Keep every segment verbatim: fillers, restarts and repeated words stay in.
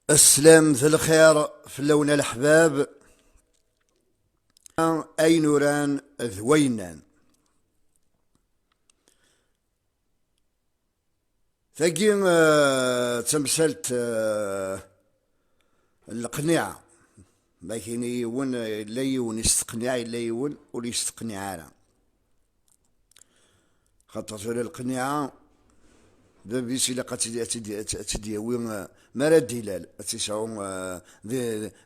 Aslam d lxir fell-awen a leḥbab. Ayen uran d wayennan. Tagi, eh, d tamsalt, eh, n leqniɛa. Ma kini yiwen, eh, yella yiwen yesteqniɛ, yella yiwen ur yesteqniɛ ara. Xaṭer tura leqniɛa, bab-is ilaq ad tt-id-, ad tt-id-, ad tt-id-yawi, eh, mi ara d-ilal, ad tt-isɛu, eh, di,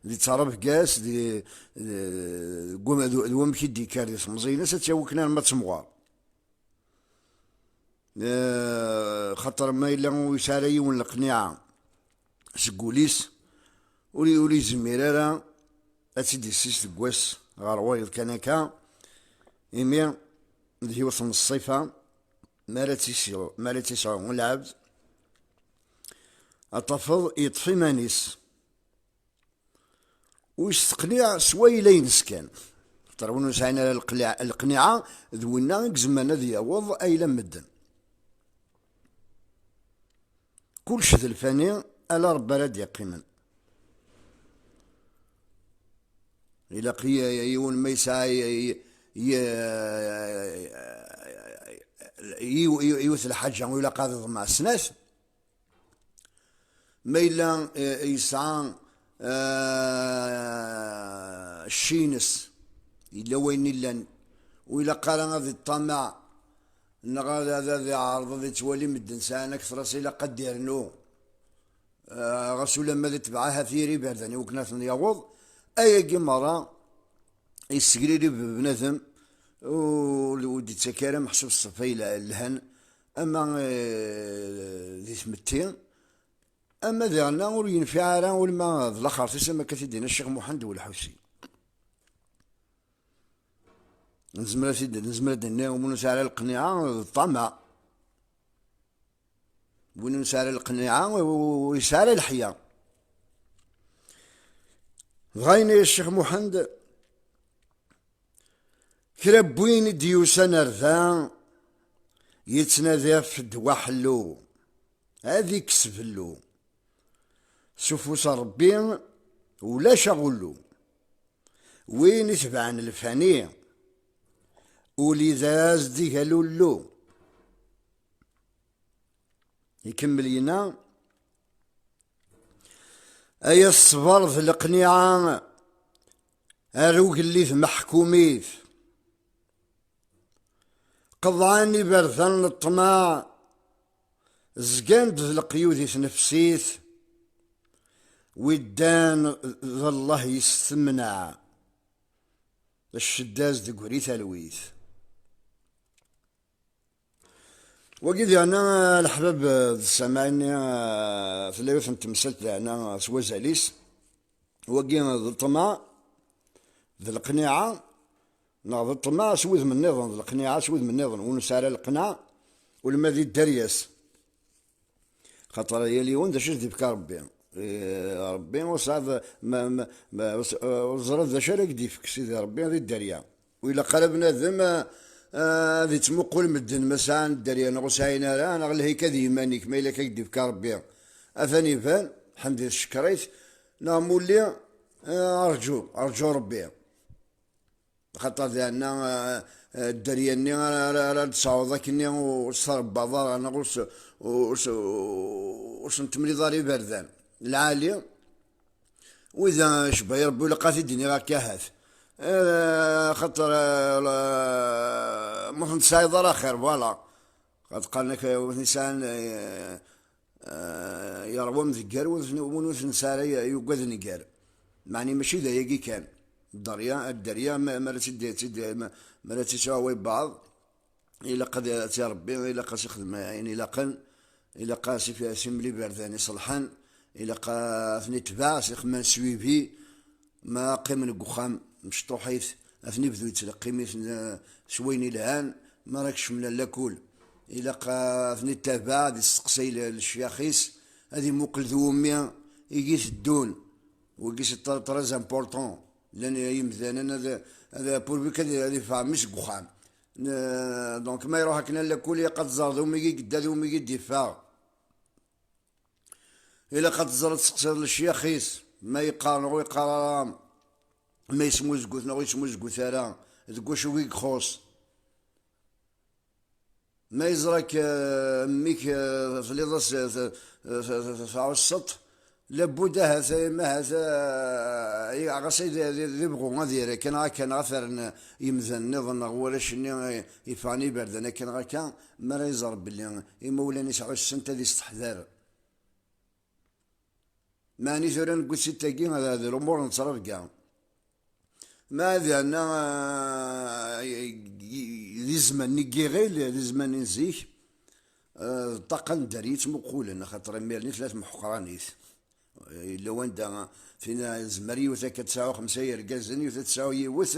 di ttṛebga-s, di, di, deg wam-, d, d wamek i d-ikker di temẓi-ines, ad tt-yawi kan arma d temɣer. Eh, xaṭer ma yella ur yesɛi ara yiwen leqniɛa seg wul-is, ur, ur yezmir ara ad tt-id-issis deg wass ɣer wayeḍ kan akka, imi d yiwet n ṣṣifa, mi ara tt-isɛu, mi ara tt-isɛu lɛebd, ad tafeḍ yeṭṭef iman-is. Ur yesteqniɛ s wayla-ines kan. Xaṭer win ur sɛin ara leqliɛ-, leqniɛa, d winna i izemren ad yaweḍ ayla n medden. Kullec d lfani, ala Ṛebbi ara d-yeqqimen. Ilaq i, i yiwen ma yesɛa i, i, i, i, i, yiwet lḥaǧa, ur ilaq ad iḍmeɛ snat. Ma yella, eh, yesɛa, eh, cci-ines, yella wayen illan, ur ilaq ara ad iṭṭamaɛ, neɣ ad, ad, ad iɛreḍ ad ittwali medden sɛan akter-as, ilaq ad d-irnu, eh, ɣas ulamma d itbeɛ ahat yir iberdan i wakken ad ten-yaweḍ. Ayagi merra yessegriri bnadem, ur, ur d-ittak ara meḥsub ṣṣifa yelhan, ama, eh, di tmetti, ama diɣenna ur yenfiɛ ara ur ma d laxert-is, am akka t-id-yenna Ccix Muḥend Welḥusi. Nezmer ad t-id-, nezmer ad d-nini, win ur nesɛi ara leqniɛa d ṭṭama. Win ur nesɛi ara leqniɛa, ur, ur yesɛi ara leḥya. Dɣa yenna-yas Ccix Muḥend, kra n win i d-yusan ar da, yettnadi ɣef ddwa ḥellu, ad ikkes bellu. S ufus n Ṛebbi ulac aɣullu. Win itebɛen lfani, ul-is ad as-d-igalullu. Ikemmel yenna, ay ṣṣber d leqniɛa, ar ugellid meḥkum-it. Qeḍɛen iberdan n ṭṭmeɛ, zgan-d d leqyud i tnefsit, wi ddan d Allah yestemneɛ, ccedda-s deg uri talwit. Wagi diɣenna, leḥbab, d ssamaɛ-nni, tella yiwet n temsalt diɣenna s wazal-is. Wagi d ṭṭmeɛ, d leqniɛa, neɣ d ṭṭmeɛ s wudem nniḍen, d leqniɛa s wudem nniḍen, win ur nesɛi ara leqneɛ, ulamma di dderya-s. Xaṭer yal yiwen d acu i s-d-ifka Ṛebbi. Eh, Ṛebbi ur tesɛiḍ, ma, ma, ma, ur s-, ur teẓriḍ d acu ara k-d-ifk Sidi Ṛebbi di dderya. Ur ilaq ara bnadem, eh, eh, ad ittmuqul medden ma sɛan dderya neɣ ur sɛin ara, neɣ lhi-k ad i yiman-ik, ma yella k-ak-d-ifka Ṛebbi. Atan iban, ḥmed-it, cekker-it, neɣ mulli, eh, rǧu, rǧu Ṛebbi. Xaṭer diɛenna, eh, eh, dderya-nni ara, ara, ara d-tesɛuḍ akkenni ur s-trebbaḍ ara, neɣ ur s-, ur s-, ur sen-temliḍ ara iberdan. Lɛali, wid, eh, cebba i Ṛebbi, ilaq ad t-id-iniɣ akka ahat. Eh, xaṭer, eh, la-, ma ur ten-tesɛiḍ ara axir, voilà. Xaṭer qqaren-ak, eh, win yesɛan, eh, eh, yerwa amdegger, win, win ur t-nesɛi ara y-, yugad nnger. Meɛni mačči d ayagi kan. Dderya, dderya, ma, ma ara tt-id-, tt-id-, ma, ma ara tt-isɛu wayebɛaḍ, ilaq ad, ad tt-iṛebbi, ilaq ad s-ixdem ayen ilaqen, ilaq ad s-if-, as-imel iberdan iṣelḥen, ilaq ad ten-itbeɛ, as-ixdem suivi, ma qqimen deg uxxam, mecṭuḥit, ad ten-ibdu yettleqqim-iten, eh, s wayen ilhan, ma ara kecmen lakul, ilaq ad ten-ittabaɛ, ad isteqsay le-, lecyax-is, ad imuqel d wumi i iteddun. Wagi c'est très, très important. Llan yimdanen ad, ad, pourvu qu'ad, ad ifhem seg uxxam. Ne-, donc, ma iruḥ akken a lakul, ilaq ad tẓer d wumi i yedda, d wumi i d-iffeɣ. Ilaq ad teẓreḍ, teqsiḍ lecyax-is, ma yeqqar neɣ ur yeqqar ara, ma yesmuzgut neɣ ur yesmuzgut ara, deg wacu i ixuṣ. Ma yeẓra-k, eh, mmi-k, eh, tliḍ-as, eh, t-, t-, t-, tɛusseḍ, labud ahat, eh, ma ahat, eh, ɣas ay d, d, d ibɣu ad yerr akka neɣ akka, neɣ ad t-rren yimdanen nniḍen neɣ warrac-nni, eh, yeffɣen iberdan akka neɣ akka, mi ara iẓer belli imawlan-is ɛussen-t, ad isteḥdar. Meɛni tura newwi-tt-id tagi, d, d lumuṛ n ttrebga. Ma d yerna, ah, di zzman n yiɣil, di zzman n zik, ah, d ṭṭaqa n dderya i ttmuqulen, axaṭer imir-nni tella tmeḥqranit. Yella wanda, tin, tezmer yiwet akka tesɛu xemsa yergazen, yiwet ad tesɛu yiwet,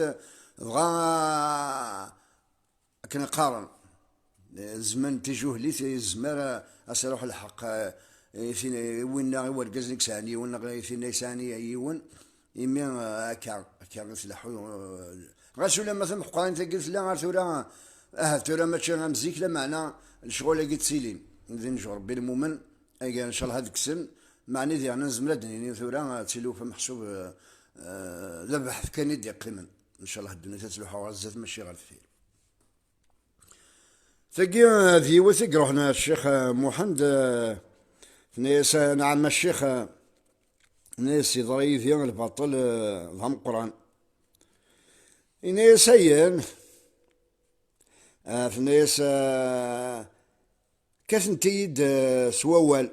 dɣa akken qqaren, zzman n tijuhlit yezmer a, a s-iruḥ lḥeqq, eh, i tin, i winna, i wergaz i yesɛan yiwen, neɣ i tinna yesɛan i-, yiwen, imi, eh, akka, akka i tleḥḥu, eh, ɣas ulamma tameqqrant-agi tella ar tura, ahat tura mačči am zik, lameɛna lecɣal-agi ttilin, d inju Rebbi lmumen, agar ncallah ad kksen, meɛni diɣen nezmer ad d-nini tura, eh, d tilufa meḥsub, eh, eh, d abeḥt kan i d-iqqimen. Ncallah ddunit ad tluḥu ɣer zdat, mačči ɣer deffir. Tagi, eh, d yiwet i iruḥen ar Ccix, eh, Muḥend, eh, tenna-yas, eh, "Nɛam a Ccix," eh, tenna-yas, "yeḍra yid-i lbaṭel, eh, d ameqqran." Yenna-yas, "Ayen?" Eh, tenna-yas, eh, "Kkatent-iyi-d, eh, s wawal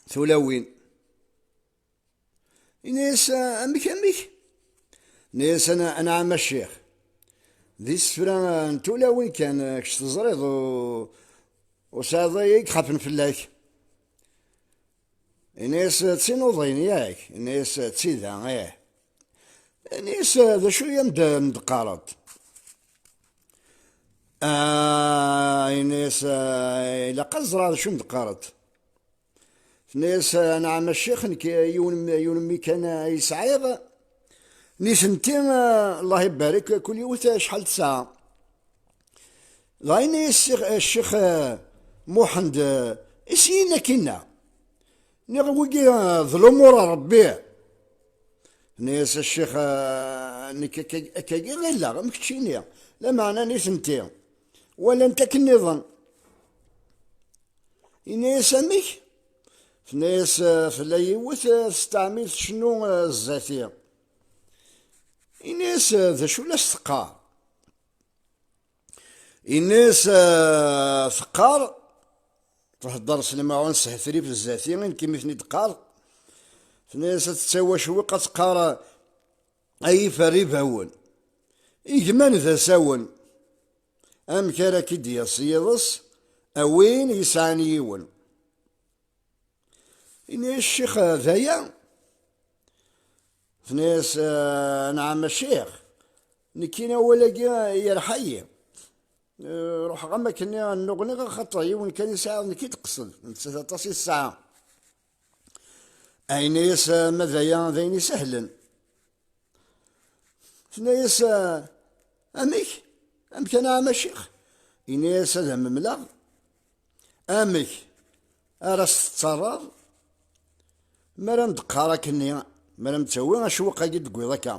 tulawin." Ini-as, "Amek, amek?" Ini-as, "Ana, anɛam a ccix. D isefra n tulawin kan, kečč teẓriḍ, u-, ur sɛiḍ ay ixafen fell-ak." Ini-as, "D tinuḍin, yak?" Ini-as, "D tida, ih." Ini-as, "D acu i am-d-, am-d-qqareḍ?" Ah, ini-as, "Ah, ilaq ad ẓreɣ d acu i m-d-qqareḍ." Tenna-yas, "Anɛam a ccix, nekk yiwen, yiwen mmi kan ay sɛiɣ. Nitenti, eh, Allah ibarek, kul yiwet acḥal tesɛa." Dɣa yenna-yas ccix, ccix, eh, Muḥend, eh, "Is-iyi-n akkinna. Niɣ wigi, eh, d lumuṛ n Ṛebbi." Tenna-yas ccix, eh, "Nekk akka, akkagi ɣilleɣ, am keččini. Lameɛna nitenti walant akk nniḍen." Yenna-yas, "Amek?" Tenna-yas, "Eh, tella yiwet, eh, testeɛmil tcennu, eh, zdat-i." Yenna-yas, "Eh, d acu la s-teqqar?" Yenna-yas, eh, "Teqqar, thedder s lemɛun s hetrif zdat-i, i nekk i mi ten-id-teqqar." Tenna-yas, "Ad tettawi acewwiq, ad teqqar, ay iferr ibawen, igman d asawen, amek ara k-id-yas yiḍes a win yesɛan yiwen?" Ini-as, "Ccix, d aya?" Tenna-yas, "Eh, anɛam a ccix, nekkini awal-agi yerḥa-yi. Eh, ruḥeɣ am akken nnuɣniɣ, axaṭer yiwen kan i sɛiɣ, nekk i d-qsed, nettat aṭas i tesɛa." Ini-as, "Eh, ma d aya, d ayen isehlen." Tenna-yas, "Ah, amek? Amek, anɛam a ccix?" Ini-as, "Ad am-mleɣ amek ara s-tettarraḍ mi ara m-d-qqar akkenni, mi ara m-d-tawi acewwiq-agi d-tewwiḍ akka."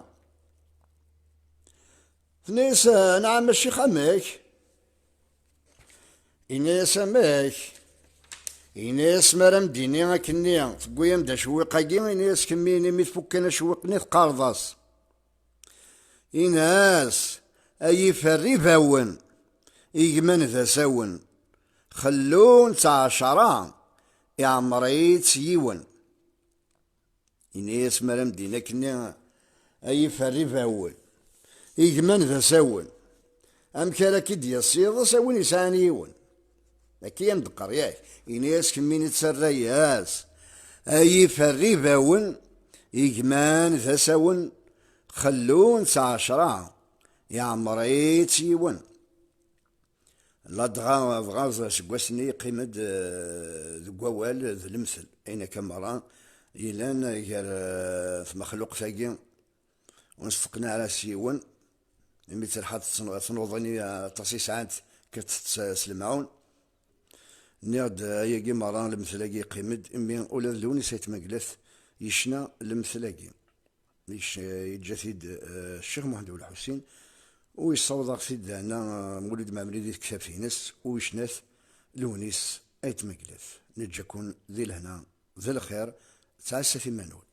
Tenna-yas, "Ah, anɛam a ccix, amek?" Ini-as, "Amek?" Ini-as, "Mi ara m-d-ini akkenni, tewwi-yam-d acewwiq-agi, ini-as, kemmini mi tfukk kan acewwiq-nni teqqareḍ-as. Ini-as, ay iferr ibawen, igman d asawen, xellu-tt ɛecra, iɛemmer-itt yiwen." Ini-as, "Mi ara m-d-ini akkenni, ay iferr ibawen, igman d asawen, amek ara k-id-yas yiḍes a win yesɛan yiwen?" Akka i am-d-qqar, yak? Ini-as, "Kemmini ttarra-yas, ay iferr ibawen, igman d asawen, xellu-tt ɛecra, iɛemmer-itt yiwen." Ladɣa dɣa seg wass-nni yeqqim-d, eh, deg wawal d lemtel. Ayen akka merra yellan gar, eh, tmexluqt-agi, ur nesteqneɛ ara s yiwen, imi terḥa tnuḍin-nni aṭas i sɛant, kkret s lemɛun. Nniɣ-d ayagi merra, lemtel-agi yeqqim-d, imi ula d Lewnis Ayt Mengellat yecna lemtel-agi. Yec-, yeǧǧa-t-id, eh, Ccix Muḥend Ulḥusin, u yessaweḍ-aɣ-t-id dana, eh, Mulud Mɛemmri di tektabt-ines, u yecna-t Lewnis Ayt Mengellat. Neǧǧa-ken di lehna d lxir, ttɛassat iman-nwen.